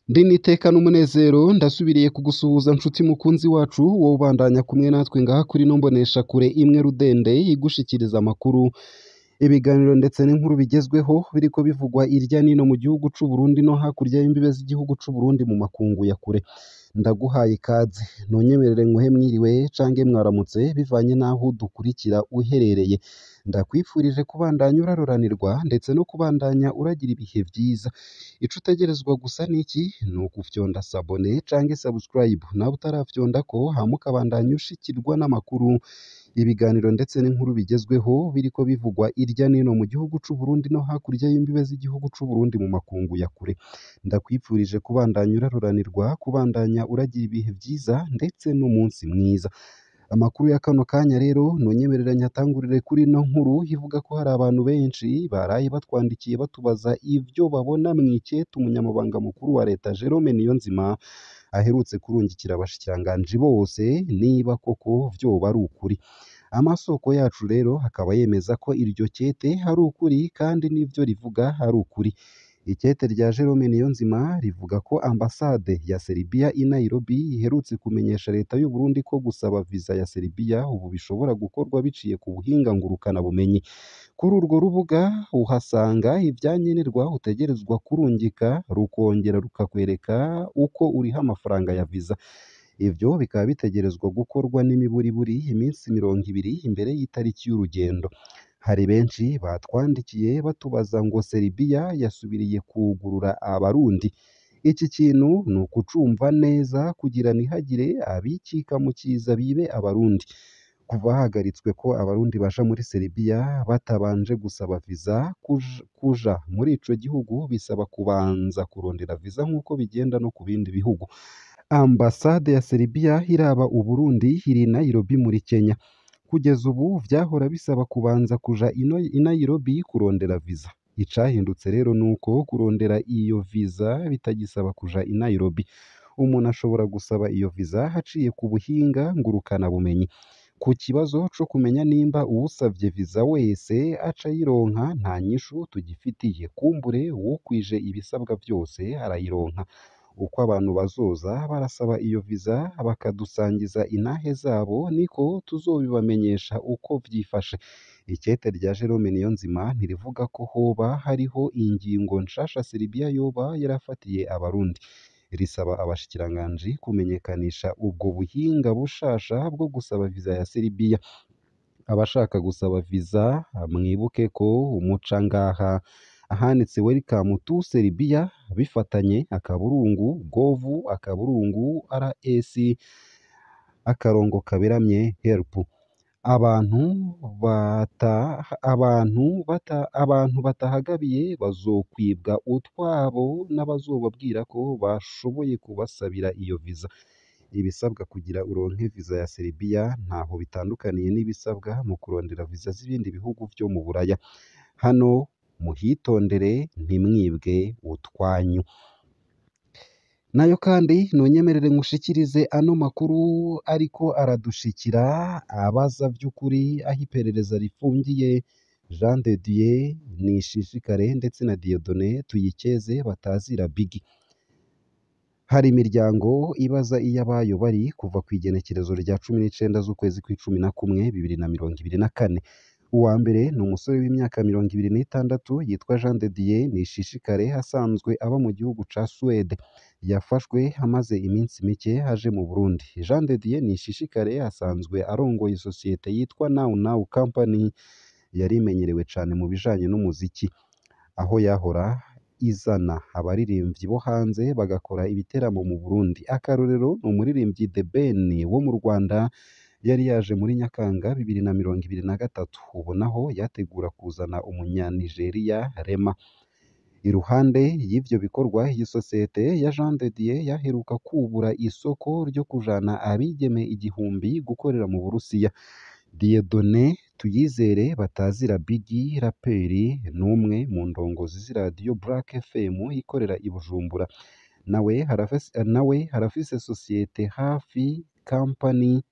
Ndi n'iteka n'umunezero ndasubiriye kugusuhuza nshuti mukunzi wacu, wowe ubandanya kumwe natwe ngaha kuri ino mboneshakure imwe rudende igushikiriza amakuru, ibiganiro ndetse n'inkuru bigezweho biriko bivugwa irya nino mu gihugu c'u Burundi no hakurya y'imbibe z'igihugu c'u Burundi mu makungu ya kure. Ndaguhaye ikaze, ntunyemerere nguhe mwiriwe canke mwaramutse bivanye n'aho udukurikira uherereye. Ndakwifurije kubandanya uraroranirwa ndetse no kubandanya uragira ibihe vyiza. Ico utegerezwa gusa niki? Ni ukufyonda sabone canke subscribe, nawe utarafyondako hama ukabandanya ushikirwa n'amakuru, ibiganiro ndetse n'inkuru bigezweho biriko bivugwa irya nino mu gihugu c'u Burundi no hakurya y'imbibe z'igihugu c'u Burundi mu makungu ya kure. Ndakwifurije kubandanya uraroranirwa, kubandanya uragira ibihe vyiza ndetse n'umunsi mwiza. Amakuru ya kano kanya rero ntunyemerere nyatangurire kuri ino nkuru ivuga ko hari abantu benshi baraye batwandikiye batubaza ivyo babona mw'ikete umunyamabanga mukuru wa leta Jerome Niyonzima aherutse kurungikira abashikiranganji bose niba koko vyoba ari ukuri. Amasoko yacu rero akaba yemeza ko iryo kete ari ukuri kandi n'ivyo rivuga ari ukuri. Ikete rya Jerome Niyonzima rivuga ko ambasade ya Serbia i Nairobi iherutse kumenyesha leta y'u Burundi ko gusaba viza ya Serbia ubu bishobora gukorwa biciye ku buhinga ngurukanabumenyi. Kuri urwo rubuga uhasanga ivyankenerwa utegerezwa kurungika, rukongera rukakwereka uko uriha amafaranga ya viza. Ivyo bikaba bitegerezwa gukorwa n'imiburiburi iminsi 20 imbere y'itariki y'urugendo. Hari benshi batwandikiye batubaza ngo Serbia yasubiriye kwugurura Abarundi. Iki kintu ni ukucumva neza kugira ntihagire abikika mu kiza bibe Abarundi. Kuva hahagaritswe ko Abarundi baja muri Serbia batabanje gusaba viza, kuja muri ico gihugu bisaba kubanza kurondera viza nk'uko bigenda no ku bindi bihugu. Ambasade ya Serbia iraba Uburundi iri i Nairobi muri Kenya. Kugeza ubu vyahora bisaba kubanza kuja i Nairobi kurondera viza. Icahindutse rero nuko kurondera iyo viza bitagisaba kuja i Nairobi. Umuntu ashobora gusaba iyo viza haciye ku buhinga ngurukanabumenyi. Ku kibazo co kumenya nimba uwusavye viza wese aca ayironka nta nyishu tugifitiye. Kumbure uwukwije ibisabwa vyose arayironka. Uko abantu bazoza barasaba iyo viza bakadusangiza intahe zabo niko tuzobibamenyesha uko vyifashe. Ikete rya Jerome Niyonzima ntirivuga ko hoba hariho ingingo nshasha Serbia yoba yarafatiye Abarundi. Risaba abashikiranganji kumenyekanisha ubwo buhinga bushasha bwo gusaba viza ya Serbia. Abashaka gusaba viza mwibuke ko umuca ngaha ahanditse welcome to Serbia bifatanye akaburungu gov akaburungu rs akarongo kaberamye help. Abantu bata abantu bata abantu batahagabiye bazokwibwa utwabo n'abazobabwira ko bashoboye kubasabira iyo viza. Ibisabwa kugira uronke viza ya Serbia ntaho bitandukaniye n'ibisabwa mu kurondera viza z'ibindi bihugu vyo mu Buraya. Hano muhitondere ntimwibwe utwanyu. Nayo kandi ntunyemerere nkushikirize ano makuru ariko aradushikira abaza vy'ukuri aho iperereza rifungiye Jean de Dieu Nishishikare ndetse na Dieudonné Tuyikeze batazira Biggy. Hari imiryango ibaza iyo abayo bari kuva kw'igenekerezo rya 19 z'ukwezi kw'icumi na kumwe 2024. Uwa mbere ni umusore w'imyaka 26 yitwa Jean de Dieu Nishishikare asanzwe aba mu gihugu ca Suède. Yafashwe amaze iminsi mike aje mu Burundi. Jean de Dieu Nishishikare asanzwe arongoye isosiyete yitwa Now Now Company yari imenyerewe cane mu bijanye n'umuziki, aho yahora izana abaririmbyi bo hanze bagakora ibiteramo mu Burundi. Akarorero ni umuririmbyi The Ben wo mu Rwanda yari yaje muri Nyakanga 2023, ubu naho yategura kuzana umunya-Nigeria Rema. Iruhande y'ivyo bikorwa, iyi sosiyete ya Jean de Dieu yaheruka kubura isoko ryo kujana abigeme 1000 gukorera mu Burusiya. Dieudonné Tuyizere batazira Biggy raperi n'umwe mu ndongozi z'iradiyo Black FM ikorera i Bujumbura. Nawe harafise sosiyete Hafi Company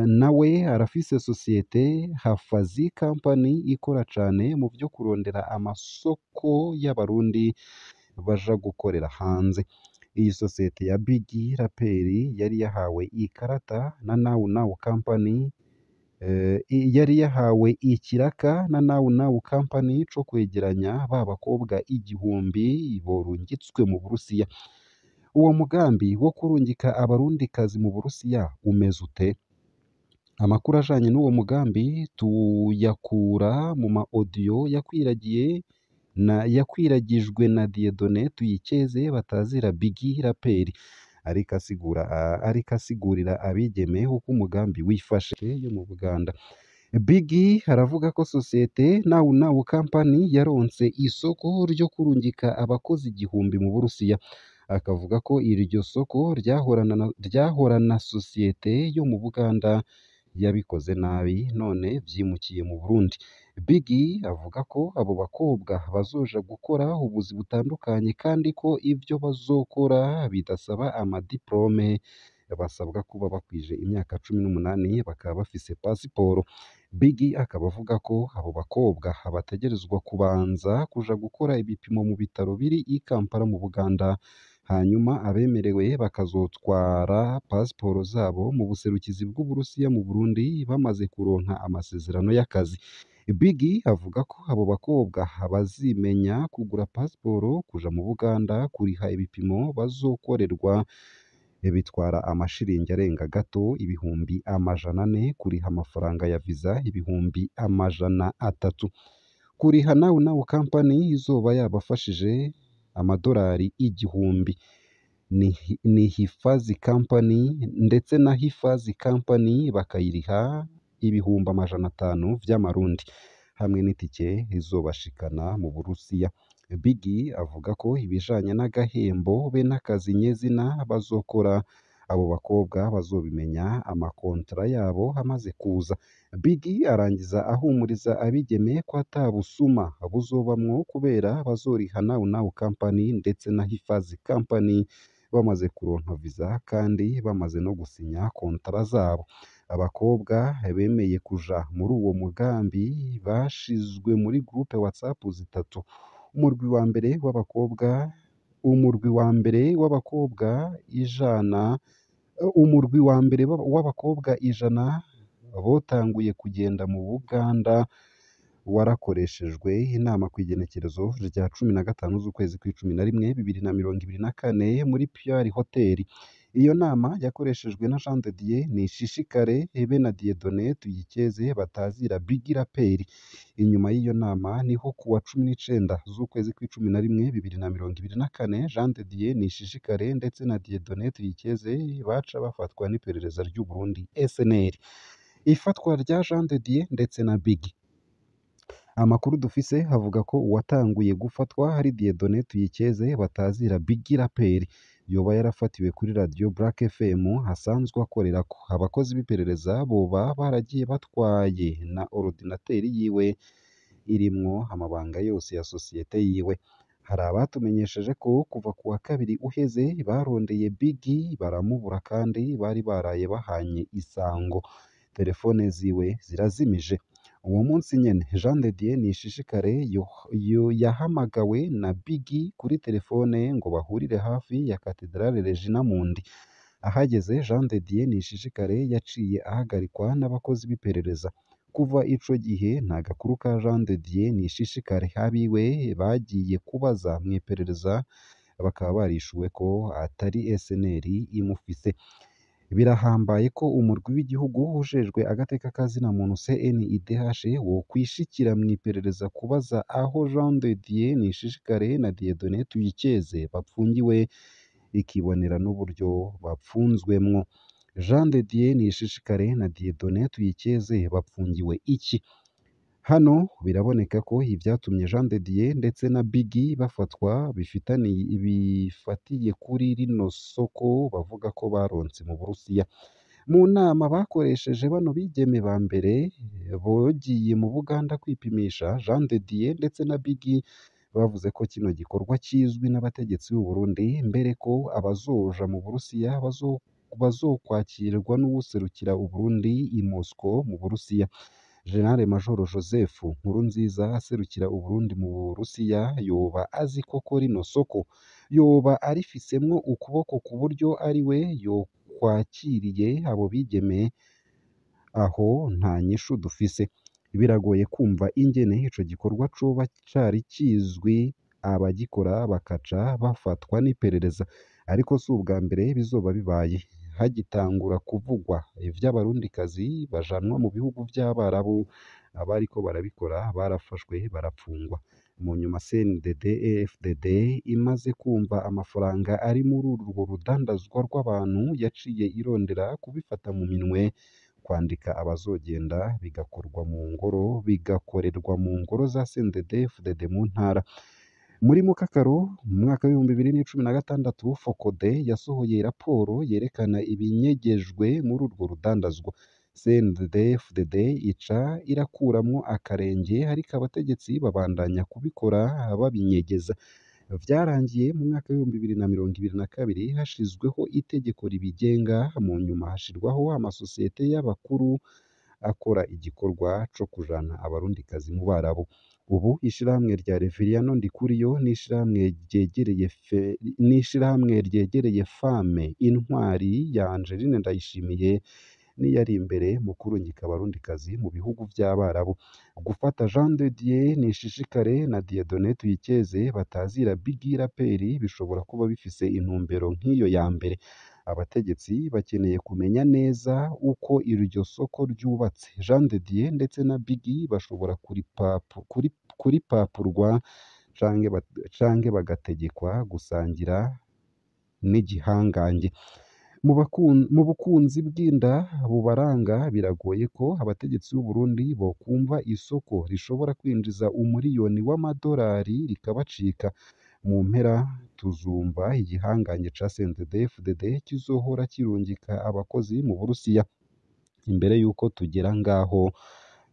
Nawe arafise sosiyete Hafazi Company ikora cane mu vyo kurondera amasoko y'abarundi baja gukorera hanze. Iyi sosiyete ya Bigi Raperi yari yahawe ikarata na Now Now Company, yari yahawe ikiraka na Now Now Company co kwegeranya ba bakobwa 1000 borungitswe mu Burusiya. Uwo mugambi wo kurungika abarundikazi mu Burusiya umeze ute? Amakuru ajanye n'uwo mugambi tuyakura mu ma audio yakwiragijwe na Dieudonné Tuyikeze batazira Bigi Raperi, ariko asigurira abigeme uko umugambi wifashe yo mu Buganda. Bigi aravuga ko sosiyete Now Now Company yaronse isoko ryo kurungika abakozi 1000 mu Burusiya, akavuga ko iryo soko ryahorana sosiyete yo mu Buganda yabikoze nabi none vyimukiye mu Burundi. Bigi avuga ko abo bakobwa bazoja gukora ubuzi butandukanye kandi ko ivyo bazokora bidasaba amadiplome, basabwa kuba bakwije imyaka 18 bakaba bafise pasiporo. Bigi akaba avuga ko abo bakobwa bategerezwa kubanza kuja gukora ibipimo mu bitaro biri i Kampala mu Buganda, hanyuma abemerewe bakazotwara pasiporo zabo mu buserukizi bw'Uburusiya mu Burundi bamaze kuronka amasezerano y'akazi. Bigi avuga ko abo bakobwa bazimenya kugura pasiporo, kuja mu Buganda, kuriha ibipimo bazokorerwa bitwara amashiringi arenga gato 400,000, kuriha amafaranga ya visa 300,000, kuriha Now Now Company izoba yabafashije amadolari 1000, ni Hifazi Company ndetse na Hifazi Company bakayiriha 500,000 vy'amarundi hamwe n'itike izobashikana mu Burusiya. Bigi avuga ko ibijanye n'agahembo be n'akazi nyezina bazokora abo bakobwa bazobimenya amakontra yabo amaze kuza. Bigi arangiza ahumuriza abigeme ko ata busuma buzobamwo kubera bazoriha Now Now Company ndetse na Hifazi Company bamaze kuronka visa kandi bamaze no gusinya kontara zabo. Abakobwa bemeye kuja muri uwo mugambi bashizwe muri groupe WhatsApp zitatu. Umurwi wa mbere w'abakobwa 100 umurwi wa mbere w'abakobwa 100 botanguye kugenda mu Buganda warakoreshejwe inama kw'igenekerezo rya 15 z'ukwezi kw'icumi na rimwe 2024 muri Pierre Hotel. Iyo nama yakoreshejwe na Jean de Dieu Nishishikare be na Dieudonné Tuyikeze batazira Bigi Raperi. Inyuma y'iyo nama niho kuwa 19 z'ukwezi kw'icumi na rimwe 2024 Jean de Dieu Nishishikare ndetse na Dieudonné Tuyikeze baca bafatwa n'iperereza ry'u Burundi SNL. Ifatwa rya Jean de Dieu ndetse na Bigi. Amakuru dufise avuga ko uwatanguye gufatwa ari Dieudonné Tuyikeze batazira Bigi Raperi, yoba yarafatiwe kuri radio Black FM asanzwe akorerako. Abakozi b'iperereza boba baragiye batwaye na ordinateri yiwe irimwo amabanga yose ya sosiyete yiwe. Hari abatumenyesheje ko kuva kuwa kabiri uheze barondeye Bigi baramubura kandi bari baraye bahanye isango, telefone ziwe zirazimije. Uwo munsi nyene Jean de Dieu Nishishikare yahamagawe na Bigi kuri telefone ngo bahurire hafi ya Cathedrale Regina Mundi. Ahageze Jean de Dieu Nishishikare yaciye ahagarikwa n'abakozi b'iperereza. Kuva ico gihe nta gakuru ka Jean de Dieu Nishishikare, abiwe bagiye kubaza mw'iperereza bakaba barishuwe ko atari SNL imufise. Birahambaye ko umurwi w'igihugu ujejwe agateka ka zina muntu CNIDH wokwishikira mw'iperereza kubaza aho Jean de Dieu Nishishikare na Dieudonné Tuyikeze bapfungiwe, ikibonera n'uburyo bapfunzwemwo. Jean de Dieu Nishishikare na Dieudonné Tuyikeze bapfungiwe iki? Hano biraboneka ko ibyatumye Jean de Dieu ndetse na Bigi bafatwa bifatiye kuri rino soko bavuga ko baronse mu Burusiya. Mu nama bakoresheje bano bigeme ba mbere bogiye mu Buganda kwipimisha, Jean de Dieu ndetse na Bigi bavuze ko kino gikorwa kizwi n'abategetsi b'u Burundi, mbere ko abazoja mu Burusiya bazokwakirwa n'uwuserukira Uburundi i Moscow mu Burusiya. General Major Joseph Nkurunziza aserukira Uburundi mu Burusiya yoba azi koko rino soko, yoba arifisemwo ukuboko ku buryo ariwe yokwakiriye abo bigeme? Aho nta nyishu dufise. Biragoye kumva ingene ico gikorwa coba cari kizwi, abagikora bakaca bafatwa n'iperereza. Ariko si ubwa mbere bizoba bibaye. Hagitangura kuvugwa ivy'abarundikazi bajanwa mu bihugu vy'Abarabu, abariko barabikora barafashwe barapfungwa. Mu nyuma CNDD-FDD imaze kumva amafaranga ari muri urwo rudandazwa rw'abantu, yaciye irondera kubifata mu minwe, kwandika abazogenda bigakorwa mu ngoro, bigakorerwa mu ngoro za CNDD-FDD mu ntara. Muri Mukakaro mu mwaka w'2016, FOCODE yasohoye raporo yerekana ibinyegejwe muri urwo rudandazwa. CNDD-FDD ica irakuramwo akarenge, ariko abategetsi babandanya kubikora babinyegeza. Vyarangiye mu mwaka w'2022 hashizweho itegeko ribigenga, mu nyuma hashirwaho amasosiyete y'abakuru akora igikorwa co kujana abarundikazi mu Barabu. Ubu ishirahamwe rya Reveriyano Ndikuriyo n'ishirahamwe ryegereye Femme Intwari ya Angeline Ndayishimiye niyari imbere mu kurungika abarundikazi mu bihugu vy'Abarabu. Gufata Jean de Dieu Nishishikare na Dieudonné Tuyikeze batazira Biggie Raperi bishobora kuba bifise intumbero nk'iyo ya mbere. Abategetsi bakeneye kumenya neza uko iryo soko ryubatse. Jean de Dieu ndetse na Biggie bashobora kuripapurwa canke bagategekwa gusangira n'igihangange. Mu bukunzi bw'inda bubaranga, biragoye ko abategetsi b'u Burundi bokumva isoko rishobora kwinjiza umuriyoni w'amadolari rikabacika. Mu mpera tuzumva igihangange ca CNDD-FDD kizohora kirungika abakozi mu Burusiya. Imbere y'uko tugera ngaho,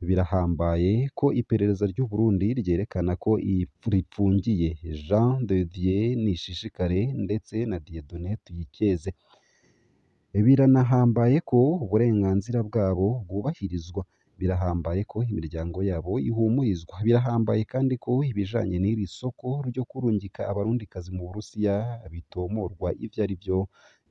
birahambaye ko iperereza ry'u Burundi ryerekana ko ripfungiye Jean de Dieu Nishishikare ndetse na Dieudonné Tuyikeze. Biranahambaye ko uburenganzira bwabo bwubahirizwa. Birahambaye ko imiryango yabo ihumurizwa. Birahambaye kandi ko ibijanye n'iri soko ryo kurungika abarundikazi mu Burusiya bitomorwa ivyo ari vyo,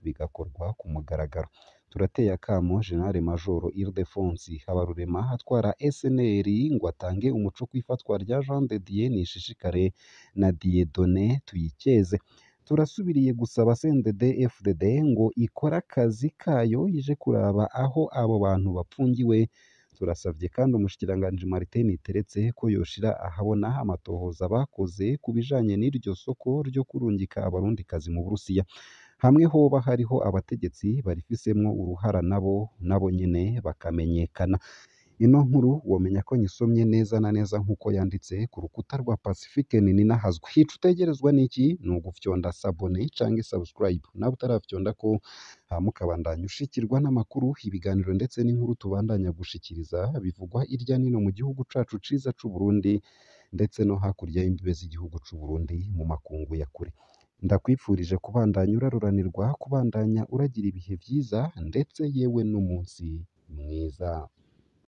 bigakorwa ku mugaragaro. Turateye akamo General Major Ildefonsi Habarurema atwara SNL ngo atange umuco kw'ifatwa rya Jean de Dieu Nishishikare na Dieudonné Tuyikeze. Turasubiriye gusaba CNDD-FDD ngo ikore akazi kayo ije kuraba aho abo bantu bapfungiwe. Turasavye kandi umushikiranganji Martin Niteretse ko yoshira ahabona amatohoza bakoze ku bijanye n'iryo soko ryo kurungika abarundikazi mu Burusiya. Hamwe hoba hariho abategetsi barifisemwo uruhara nabo nyene bakamenyekana. Ino nkuru womenya ko nyisomye neza na neza nk'uko yanditse ku rukuta rwa Pacifique Nininahazwa. Ico utegerezwa n'iki? Ni ugufyonda s'abonner canke subscribe. Nawe utarafyonda ko hama ukabandanya ushikirwa n'amakuru, ibiganiro ndetse n'inkuru tubandanya gushikiriza bivugwa irya nino mu gihugu cacu ciza c'u Burundi ndetse no hakurya y'imbibe z'igihugu c'u Burundi mu makungu ya kure. Ndakwifurije kubandanya uraruranirwa, kubandanya uragira ibihe vyiza ndetse yewe n'umunsi mwiza.